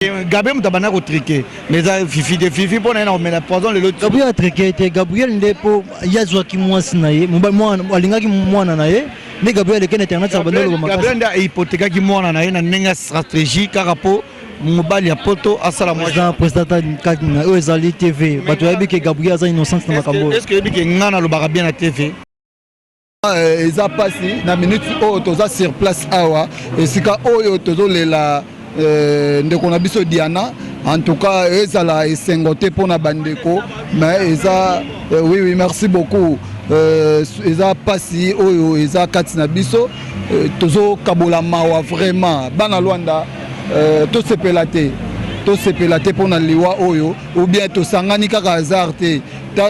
Gabriel moto abanda kotrike, mais eza Fifi te. Fifi mpo na ye na komela poison lelo. Gabriel atrike te. Gabriel nde mpo ye azwaki mwasi na ye, alingaki mwana na ye nde Gabriel aleki na internet abanda oloba makasi. Gabriel nde ahypothekaki mwana na ye na ndenge ya stratégie kaka mpo mobali ya poto asala. Président, oyo ezali TV, bato bayebi ke Gabriel aza innocente na makambo oyo. Est ce que oyebi ke ngai nalobaka bien na TV? Eza mpasi na minute oyo toza sur place awa, esika oyo tozolela ndeko na biso Diana. En tout cas, ezala esengo te mpona bandeko, mais eza oui, merci beaucoup. Eza mpasi oyo eza kati na biso, tozokabola mawa vraiment. Bana Lwanda, tosepela te, tosepela te mpona liwa oyo, ou bien tosangani kaka hasard te.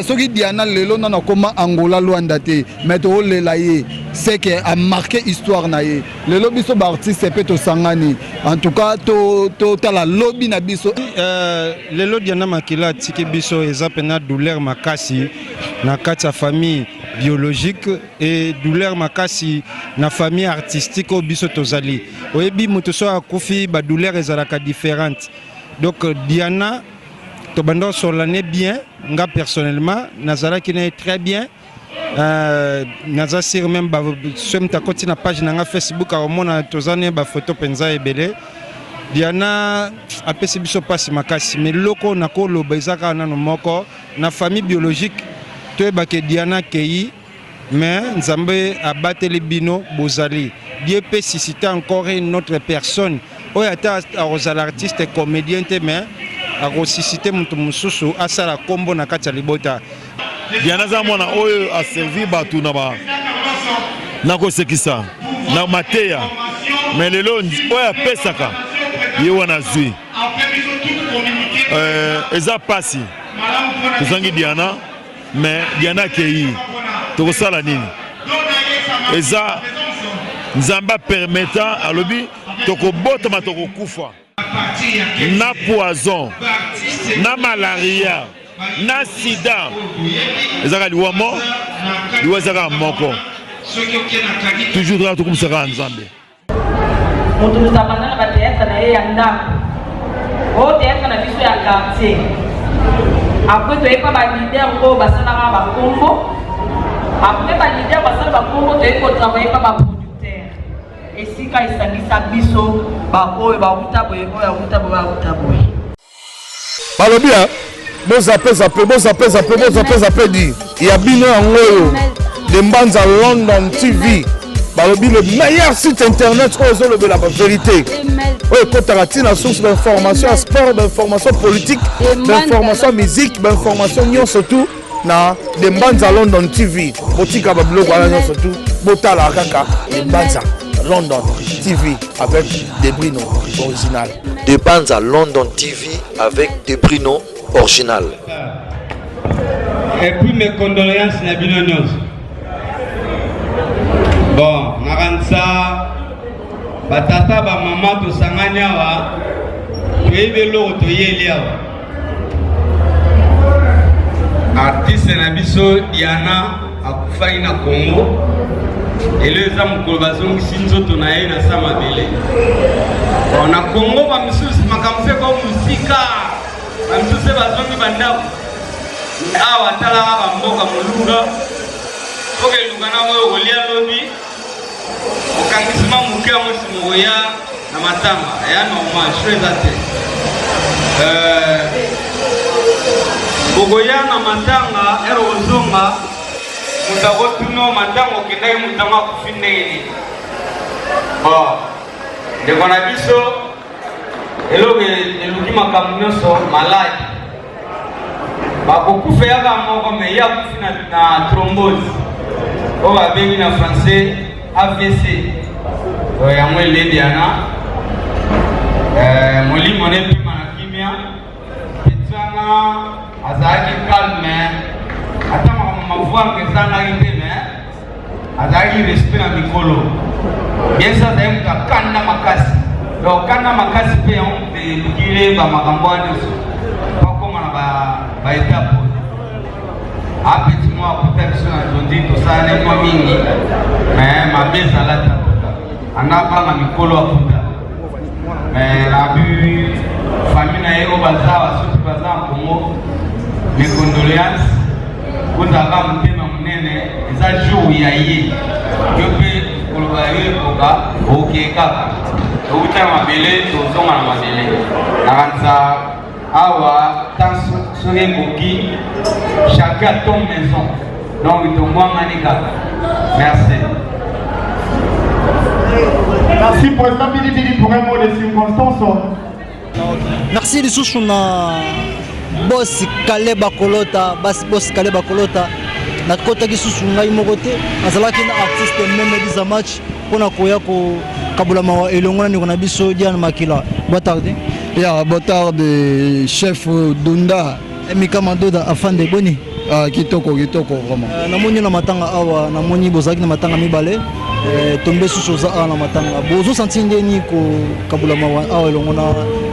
Soki Diana lelo nano akóma Angola Lwanda te, mais toolela ye, c'est que amarqué histoire na ye. Lelo biso baartiste mpe tosangani, en tout cas totala lobi na biso. Lelo Diana Makila atiki biso, eza mpena douleur makasi na kati ya famille biologique et douleur makasi na famille artistique oyo biso tozali. Oyebi, moto so akufi, badouleur ezalaka différente. Donc Diana, tobanda kosolola ne bien. Nga personnellement nazalaki na ye très bien. Naza sûr même so moto akoti na page na nga Facebook akomona toza ne bafoto mpenza ebele. Diana apesi biso mpasi makasi, mais loko nakoloba eza kaka nano moko na famille biologique: toyebake Diana akei, mais Nzambe abateli bino, bozali. Dieu peut susciter encore une autre personne oyo ata akozala artiste comédien te, mais akosusciter moto mosusu asala nkombo na kati ya libota. Diana aza mwana oyo aservi bato na ba na kosekisa na mateya, mais lelo oyo apesaka ye wana azwi. Eza pasi, tozangi Diana, mais Diana akei, tokosala nini? Eza Nzambe apermettre, alobi tokobotama, tokokufa na poison, na malaria, na sida, ezaka liwa mo liwa ezaka moko. Toujours kaka tokumisaka Nzambe. Moto moto abanda na bathéâtre na ye ya ndako, oyo théâtre na biso ya quartier. Après toyepa baleader oyo basalaka bakombo. Après baleader basala bakombo, toyebi kotravailler pa baproducteur. Esika esangisa biso baoyo bauta boye, oyo auta boye, auta boye. Balobi ya bozape zape, bozape zape, bozape zape di ya bino yango oyo de Mbanza London TV. Balobi le meilleur site internet oyo ezolobela bavérité, oyo ekotaka ntina source d'information ya sport, d'information politique, d'information musique, bainformation nyonso tout na de Mbanza London TV. Botika babiloko wana nyonso tout, botala kaka de Mbanza London TV avec Debrino original. De Banza London TV avec Debrino original. Et puis mes condoléances na bino nyonso. Bon, nakanisa batata, bamama, tosangani awa, toyebi eloko toyeli awa. Artiste na biso Diana akufaki na Congo. Lelo eza mokolo bazongisi nzoto na ye na sa mabele. Bon, na Congo bamisusu makambo se ko mosika, bamisusu se bazongi bandako. Awa talaka bamboka molunga, soki eluka na oyo kolia lobi, okangisi mwa moke yango, nsima okoya na matanga eya normal. Sho eza te, okoya na matanga ere kozonga, moto akotuna matanga okendaki, moto yango akufi ndenge nini? Bon, ndeko na biso, eloko eluki makambo nyonso, maladi bakokufa yaka moko, mais ye akufi na thrombose oyo babengi na français AVC. Oyo yango eledi yana molimo na epema na kimia. Petana azalaki calme, ata makambo mavwanga ezangaki te, mais azalaki respect na mikolo. Bien sûr azalaki moto akanda makasi, donc kanda makasi mpe yango moto elukile bamakambo wana nyonso bakóma na baétape oyo. Apeti mwa akuta biso na jondi, tosala mwa mingi, mais mabe ezala te, atuka anda banga mikolo akuta, mais nabi. oyo baza awa soki baza na Congo, mes condoléances. Kozalaka motema monene, eza jour ya ye. Yo mpe koloba yo ekoka okee kaka touta na mabele tozonga na mabele. Nakanisa awa tant soki ekoki chacun a ton maison, donc tongwangani kaka. Merci. Merci président Bili Bili pour un mot de circonstance. Merci lisusu na boss Caleb Akolota, bas boss Caleb Akolota. Nakotaki susu ngai moko te, azalaki na artiste Memedi Zamatch mpona koya kokabola mawa elongo na ndeko na biso Diane Makila. Boa tarde. Ya boa tarde chef Dunda. Mika Madoda afande boni. Ah, kitoko kitoko vraiment. Namoni na matanga awa, namoni bozalaki na matanga mibale. Tombe susu oza awa na matanga, bozosanti ndeni kokabola mawa awa elongo na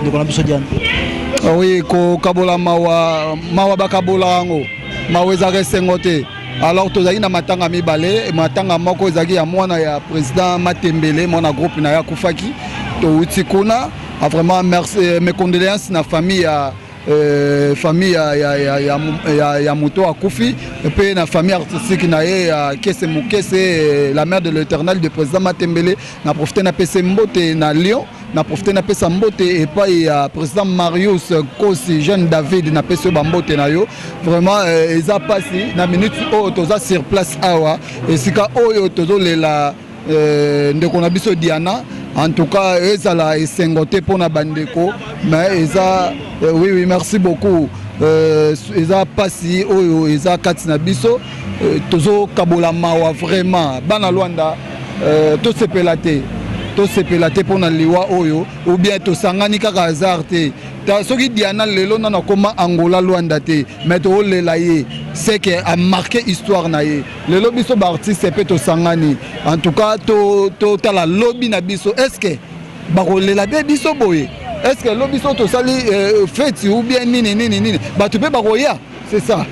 ndeko na biso Diane? Ah oui, kokabola mawa, mawa bakabola yango, mawa ezalaka esengo te. Alors tozalaki na matanga mibale, matanga moko ezalaki ya mwana ya président Matembele, mwana groupe na ye akufaki, touti kuna. Ah, vraiment merci, mes condoléances na famille ya famille ya moto akufi, mpe na famille artistique na ye ya Kese Mokese, la mère de l'éternel de président Matembele. Na profite napesa mbote na Lyon, na profite napesa mbote epai ya président Marius Kosi, jeune David, napesi yo bambote na yo vraiment. Eza mpasi na minute oyo toza sur place awa, esika oyo tozolela ndeko na biso Diana. En tout cas ezala esengo te mpona bandeko, mais eza oui, oui, merci beaucoup. Eza mpasi oyo eza kati na biso, tozokabola mawa vraiment. Bana Lwanda, tosepela te, tosepela te mpona liwa oyo, ou bien tosangani kaka hasard te. Soki Diana lelo nano akóma Angola Lwanda te, mais toolela ye, c'est que amarqué histoire na ye. Lelo biso baartiste mpe tosangani. En tout cas totala lobi na biso, est ce que bakolela mpe biso boye? Est ce que lobi so tosali feti ou bien nini nini nini, bato mpe bakoya? C'est ça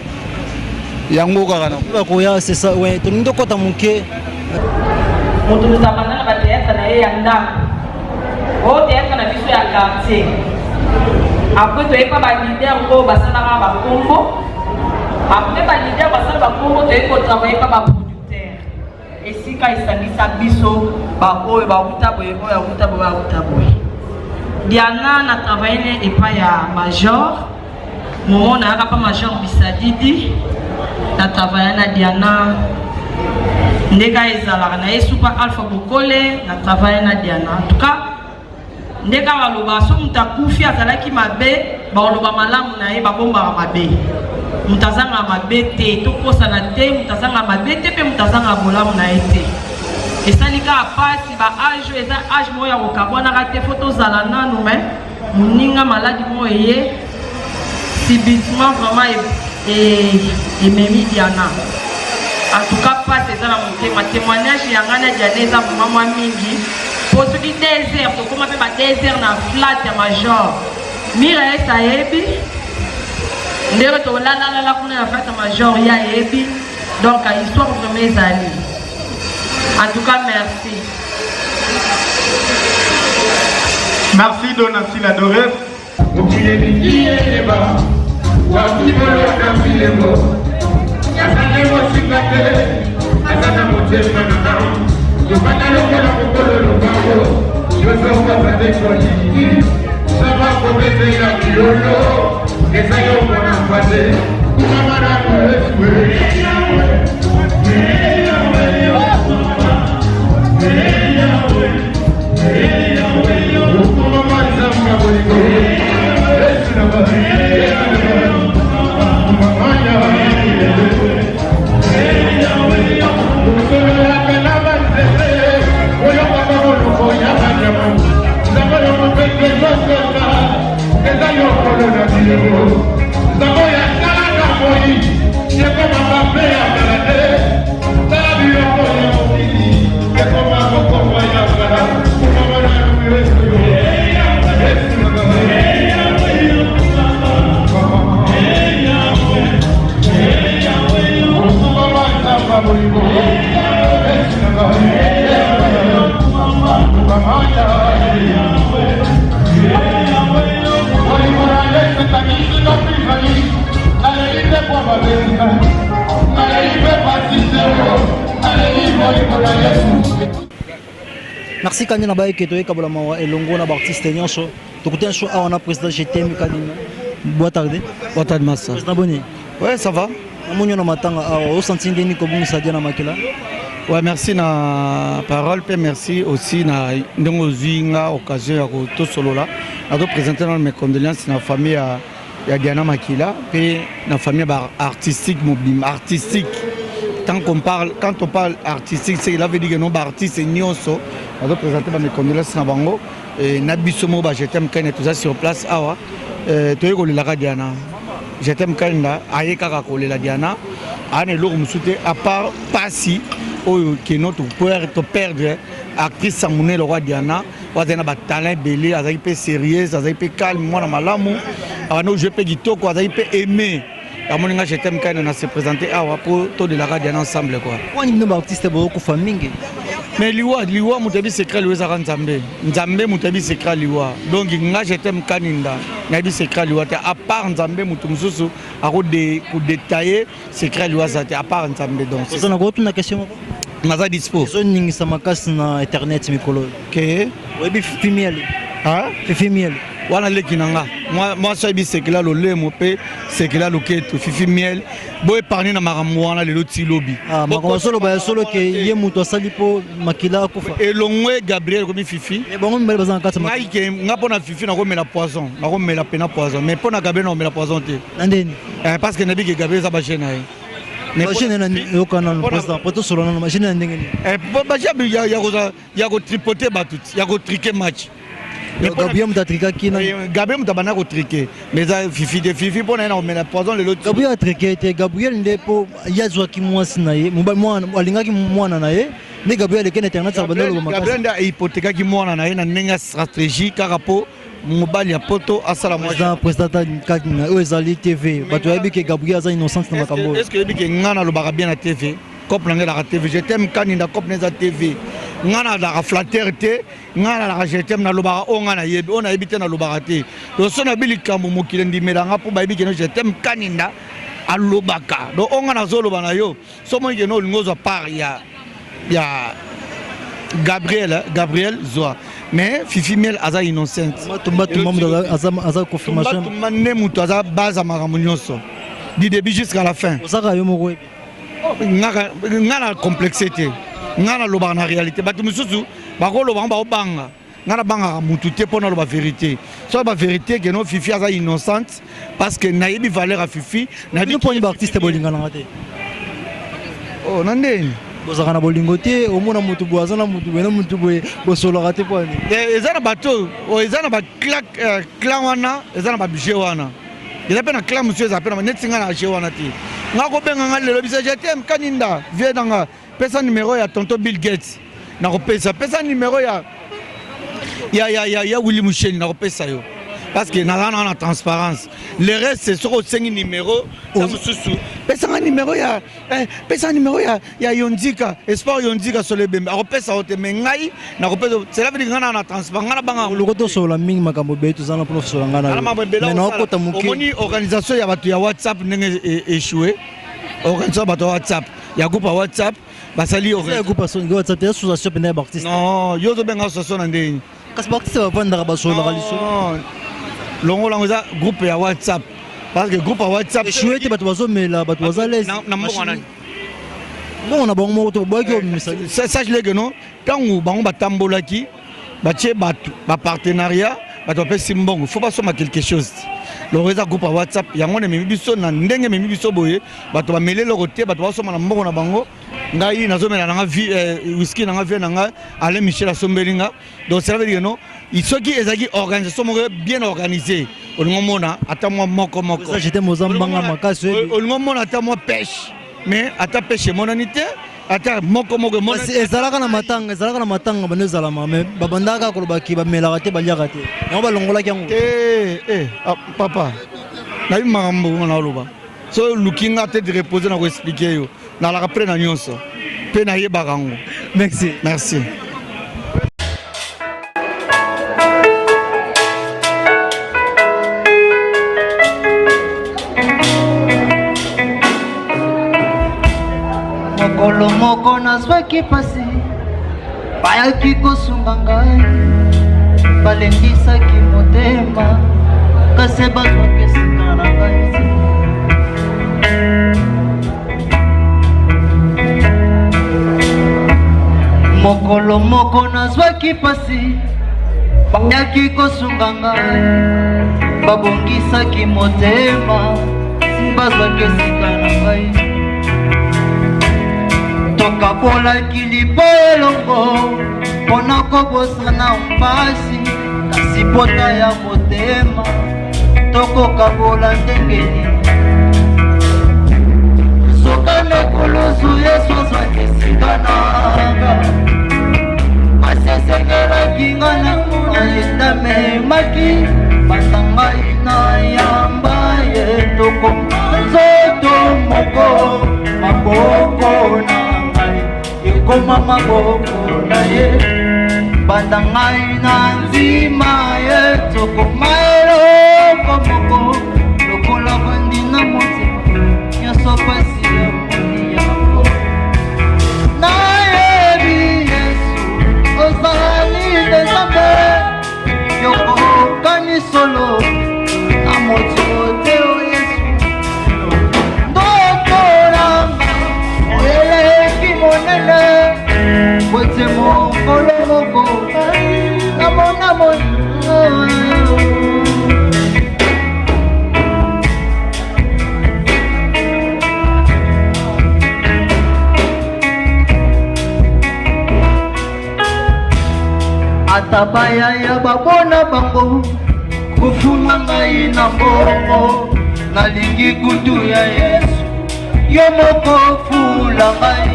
yango kaka na bakoya, c'est ça, ouais. Tolingi tokɔta moke. Moto moto abanda na bathéâtre na ye ya ndako, oyo théâtre na biso ya quartier. Après toyepa baleader oyo basalaka bakombo. Après baleader basala bakombo, toyei kotravaille pa baproducteur. Esika esangisa biso baoyo bauta boye, oyo auta boye, auta boye. Diana na travaille ne epai ya major momo, nayaka mpa major Bisadidi, na travaille na Diana. Ndeka ezalaka na ye supa Alpha Bokole, na travaille na Diana. En tout cas nde kaka baloba, so moto akufi azalaki mabe, bakoloba malamu na ye, babombaka mabe. Moto azanga mabe te, tokosana te, moto azanga mabe te mpe moto azanga bolamu na ye te. Esali kaka mpasi. Ba âge oyo eza âge moko ya kokabwanaka te, faut tozala nanu. Mais moninga maladi moko eye subitement, vraiment ememi Diana. En tout cas mpasi eza na motema. Témoignage ya ngai na Diana eza vraiment mwa mingi, po soki 2 heures tokóma mpe ba 2 heures na flat ya major Mira ese ayebi ndenge tolalalala kuna na flat ya major, ye ayebi. Donc histoire vraiment ezali. En tout cas merci. Merci Donatille Adoré. Mokili eyeba wapi bolonda bilembo, azali mosika te, aza na motema na ngai. Tofanda lokola mokolo lobango, yozokoka te koliki sama kobetela bilolo eza yo mpona pate kumama na Yesu. Okumama Nzambe ya bolingo, Yesu na ngai, Yesu na ngai, kumama ya osololaka na banzete, oyokaka monoko ya banyama. Nzambe oyo mopepe ezoseka, eza yokolo na bileko. Nzambe oyo asalaka moi ekoma mabe ya kala te, tala biloko ya mokili ekoma kokoma ya kala. Kumama na Yesu, Yesu na ngai. Okumama Nzambe bolingo, Yesu na ngai, Yesu na ngai, kumama ya bolingo na Yesu. Merci Kanye na bayeke toyekabola mawa elongo na baartiste nyonso tokutani so awa na président GTM Kadima. Boa tarde. Boa tarde massa. Président boni. Ouais, ça va. Namoni yo na matanga awa osanti ndeni kobungisa Diana Makila. Ouais, merci na parole pe merci aussi na ndenge ozwi nga occasion ya kotosolola nazo présenter nano mes condoléances na famille ya ya Diana Makila pe na famille ba artistique mobimba artistique tant qu'on parle quand on parle artistique c'est cela veut dire que non ba artiste nyonso bazo présenter ba mes condoléances na bango et na biso moko ba je t'aime kanya toza sur place awa euh, toye kolelaka Diana je t'aime kanya aye kaka kolela Diana aa na eloko mosusu te à part pasi oyo keno to perdre actrice ya monene lokola Diana oyo azali na batalent ebele azalaki mpe sérieuse azalaki mpe calme mwana malamu abandi kojoue mpe kitoko azalaki mpe aimé amoni nga je t'aime kaina na se présenter awa mpo tolelaka diana ensemble quoi wani bino baartiste bokokufa mingi mais liwa liwa moto ayebi secret liwa ezaka nzambe nzambe moto ayebi secret liwa donc nga je t'aime kaninda nayebi secret liwa te à part nzambe moto mosusu akodetaille secret liwa aza te à part nzambe donc oza na kotuna question moko naza dispo ezoningisa makasi na internet mikolo oyo ke oyebi fifi miel fifi miel wana leki na nga mwasi ayebi sekela lolemo mpe sekela loketo fifi miel bo épargne na makambo wana lelo ti lobi ah, makambo azoloba ya solo ke ye moto asali mpo makila akufa elongwe gabriel ekomi fifi bango mibale baza na kati ngai ke nga mpo na fifi nakomela poison nakomela mpena poison mais mpo na gabriel nakomela poison te na ndeni eh, parce que nayebi ke gabriel eza baje na ye baje na yoka nanu président po tosolola nanu baje na ndenge nini eh, baje ya kotripote bato ya kotrike match Gabriel moto atrikaki na eh, Gabriel moto abanda kotrike mais eza fifi te fifi mpo na ye na komela poison lelo Gabriel atrike te Gabriel nde mpo ye azwaki mwasi na ye alingaki mwana na ye nde Gabriel aleki na internet abanda oloba makasi Gabriel nde ahypothekaki mwana na ye na ndenge ya stratégie kaka mpo mobali ya poto asala président président Kadina oyo ezali TV bato bayebi ke Gabriel aza innocente na makambo oyo est-ce que oyebi ke nga nalobaka bien na TV cope na ngai elaka TV je t'aime Kaninda cope na eza TV nga nazalaka flatteur te nga nalaka je t'aime nalobaka oyo nga nayebi oyo nayebi te nalobaka te donc so nayebi likambo mokili endimela nga mpo bayebi keno je t'aime Kaninda alobaka donc oyo nga nazoloba na yo so omoni keno olingi ozwa part ya ya Gabriel Gabriel zwa mais Fifi Miel aza innocente tumba tumba moto aza aza confirmation tumba nde moto aza base ya makambo nyonso du début jusqu'à la fin ozaka yo moko oh, nga na complexe te nga nalobaka na réalité bato mosusu bakoloba ngo baobanga nga nabangaka mutu te mpo naloba vérité so ba vérité ke no fifi aza innocente parce que nayebi valeur ya fifi nayebi mponi baartiste bolinganaka te oh, na ndeni bozalaka na bolingo te omona motu boye aza na motu boye na motu boye bosololaka te mpo ani eh, eza na bato oyo oh, eza na baclan eh, wana eza na babudget wana eza mpe na clan mosusu eza mpe na neti nga na jeu wana te nga kobenga nga lelo biso je te kaninda vie nanga pesa numero ya tonton Bill Gates nakopesa pesa numero ya ya ya ya, ya Willy Musheni nakopesa yo parce que naza na na transparence le reste soki osengi numero ta mosusu pesanga numero ya eh, pesa numero ya, ya yonzika espoir yonzika solo ebembe akopesa yo te mais ngai nakopesa cela veut dire ngai na na transparence ngai nabanga loko tosolola mingi makambo ebele toza na mpona kosolola ngai na yo mais naokota moke omoni organisation ya bato ya whatsapp ndenge échoué organisation ya bato ya whatsapp ya groupe ya whatsapp basali groupe ya whatsapp ya association mpenza ya baartiste non yo ozobenga association na ndenge kasi baartiste bavandaka basololaka lisolo longola yango eza groupe ya whatsapp parce que groupe ya whatsapp échoué te bato bazomela bato baza lese na mbongo nani mbongo na bango moko to boyaki obimisa sache le que non ntango bango batambolaki batie bato bapartenariat bato bapesi mbongo fo basomba quelque chose loko eza groupe ya whatsapp yango na ememi biso na ndenge ememi biso boye bato bameli eloko te bato basomba na mbongo na bango ngai nazomela nanga eh, whisky nanga vie nanga alain michel asombeli nga donc cela veut dire non soki ezalaki organisation moko bien organisée olingo omona ata mwa moko moko olingo omona ata mwa pêche mais ata pêche emonani te ata moko moko emonani ezalaka na matanga ezalaka na matanga bando ezalama mais babandaka kaka koloba ke bamelaka te baliaka te yango balongolaki yango te eh, ah, papa nayebi makambo ngo naoloba so oluki nga te repose na koexplike yo nalaka pre na nyonso mpe nayebaka yango merci merci Mokolo moko nazwaki pasi, bayaki kosunga ngai, balendisaki motema, kasi bazwaki esika na ngai te. Mokolo moko nazwaki pasi, bayaki kosunga ngai, babongisaki motema, bazwaki esika na ngai. Tokabolaki lipa elongo mpo na kobosana mpasi, kasi pota ya motema tokokabola ndenge nini? Soka na ekulusu Yesu azwaki esika nanga, pasi esengelaki nga namona ye namemaki banda ngai na yamba ye tokoma nzoto moko maboko na ngai ekoma maboko na ye banda ngai na ndima ye tokoma eloko moko lokola bandi na motema nyonso pasi ya moni yango nayebi yesu ozali nde nzambe yokokani solo na moto te o yesu ndoto nanga eleki monene bote mokolo moko namona mona ata bayaya babona bango kofula ngai na mbongo nalingi kutu ya yesu yo moko fula ngai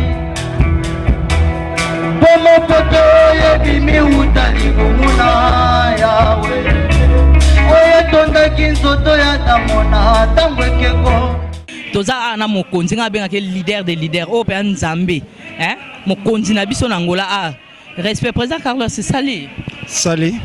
mpo mopoto ebimi uta libumu na yawe oyo etondaki nzoto ya damona ntango ekeko toza awa na mokonzi ngai abengaki leader de leader oyo mpenza nzambe eh? mokonzi na biso na angola ah respect président carlos sali sali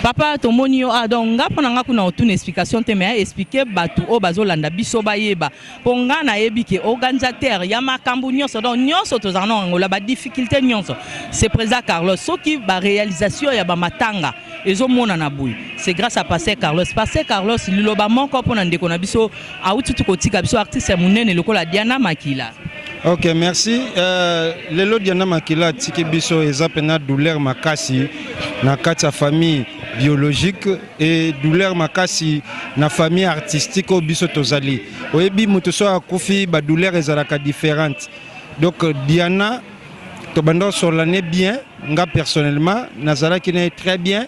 papa tomoni yo ah donc nga mpo na nga kuna otuna explication te mais explique bato oyo bazolanda biso bayeba mpo nga nayebi ke organisateur ya makambo nyonso donc nyonso tozala na angola badifficulté nyonso c'est président carlos soki baréalisation ya bamatanga ezomonana boye c'est grâce à pasteur carlos pasteur carlos liloba moko mpo na ndeko na biso Awuti tu kotika biso artiste ya munene lokola Diana Makila. Ok merci euh, lelo Diana Makila atiki biso eza pena douleur makasi na kati ya famille biologique et douleur makasi na famille artistique oyo biso tozali oyebi moto so akufi ba douleur ezalaka différente donc Diana tobanda kosolola ne bien nga personnellement nazalaki na ye très bien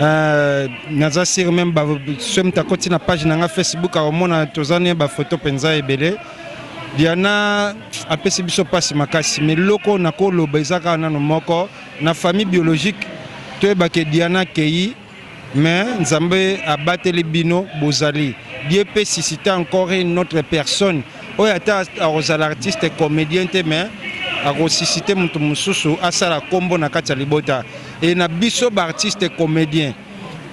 Euh, naza sur même soki moto akoti na page na nga facebook akomona toza ne bafoto mpenza ebele diana apesi biso mpasi makasi mais loko nakoloba eza kaka nano moko na famille biologique toyebake diana akei mais nzambe abateli bino bozali dieu peut susciter encore une autre personne oyo ata akozala artiste comédien te mais akosuscite moto mosusu asala nkombo na kati ya libota Et na biso ba artistes comediens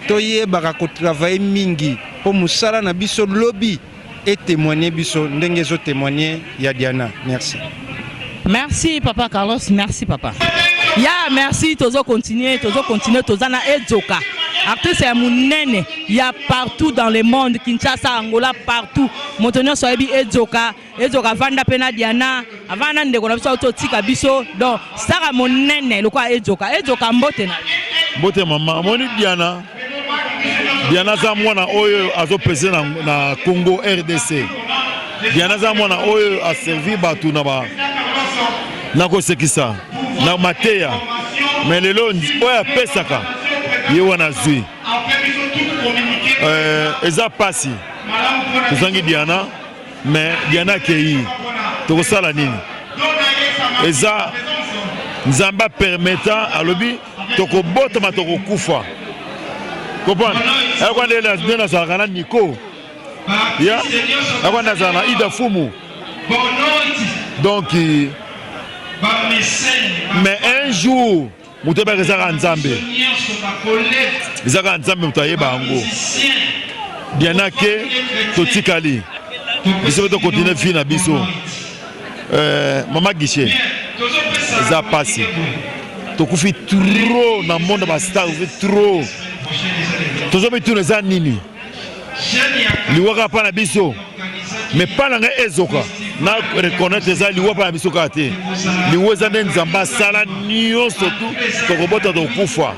toyebaka ko travailler mingi po musala na biso lobi e témoigner biso ndenge ezo témoigner ya Diana. Merci. Merci papa Carlos, merci papa. Ya merci tozo continuer, tozo continuer toza na Edzoka. Artiste ya munene ya partout dans le monde, Kinshasa, Angola, partout. Moto nyonso ayebi Edzoka. Ezoka avanda pe na Diana, avanda na ndeko na biso auti otika biso. Donc sara monene lokola Ezoka. Ezoka mbote na yo. Mbote mama, amoni Diana. Diana aza mwana oyo azopese na, na Congo RDC. Diana aza mwana oyo aservi bato na ba na kosekisa na mateya me lelo oyo apesaka ye wana azwi euh, eza mpasi tozangi Diana Mais Diana akeyi tokosala nini? Eza Nzambe apermeta alobi tokobotama tokokufa comprendre ayokwa nde nazalaka na Nico ya ayokwa nde nazalaka na Ida Fumu donc mais un jour Moto ayebaka eza kaka Nzambe, eza kaka Nzambe moto ayeba yango. Diana ke totikali biso mpe tokontinue vie na biso. Euh, mama guichet eza pasi tokufi trop na monde ya bastar tokufi trop tozomituna eza nini liwa kaka mpa na biso me mpa na ngai ezoka na reconnaître eza liwa mpa na biso kaka te liwa eza nde nzambe asala nyonso tu tokobota tokufa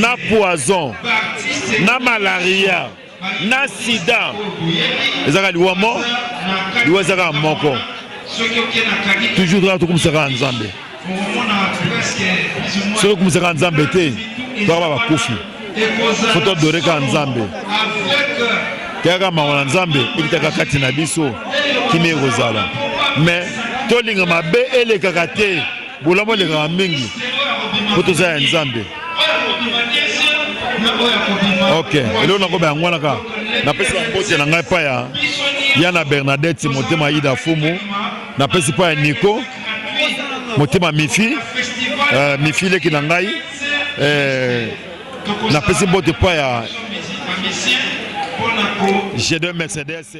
na poison na malaria na sida ezaka liwa mo liwa ezaka moko toujours kaka tokumisaka nzambe soki okumisaka nzambe te toka bakufi fo todore kaka nzambe kaka mawa na nzambe ekitaka kati na biso kimia ekozala mais tolinga mabe elekaka te Bolamu elekaka mingi mpo toza ya Nzambe. Ok, eloko nakoba yango wana kaka napesi bambote na ngai epai ya yana Bernadette motema Ida Fumu, napesi epai ya Nico motema Mifi euh, Mifi leki na ngai euh, napesi mbote epai ya G2 Mercedes.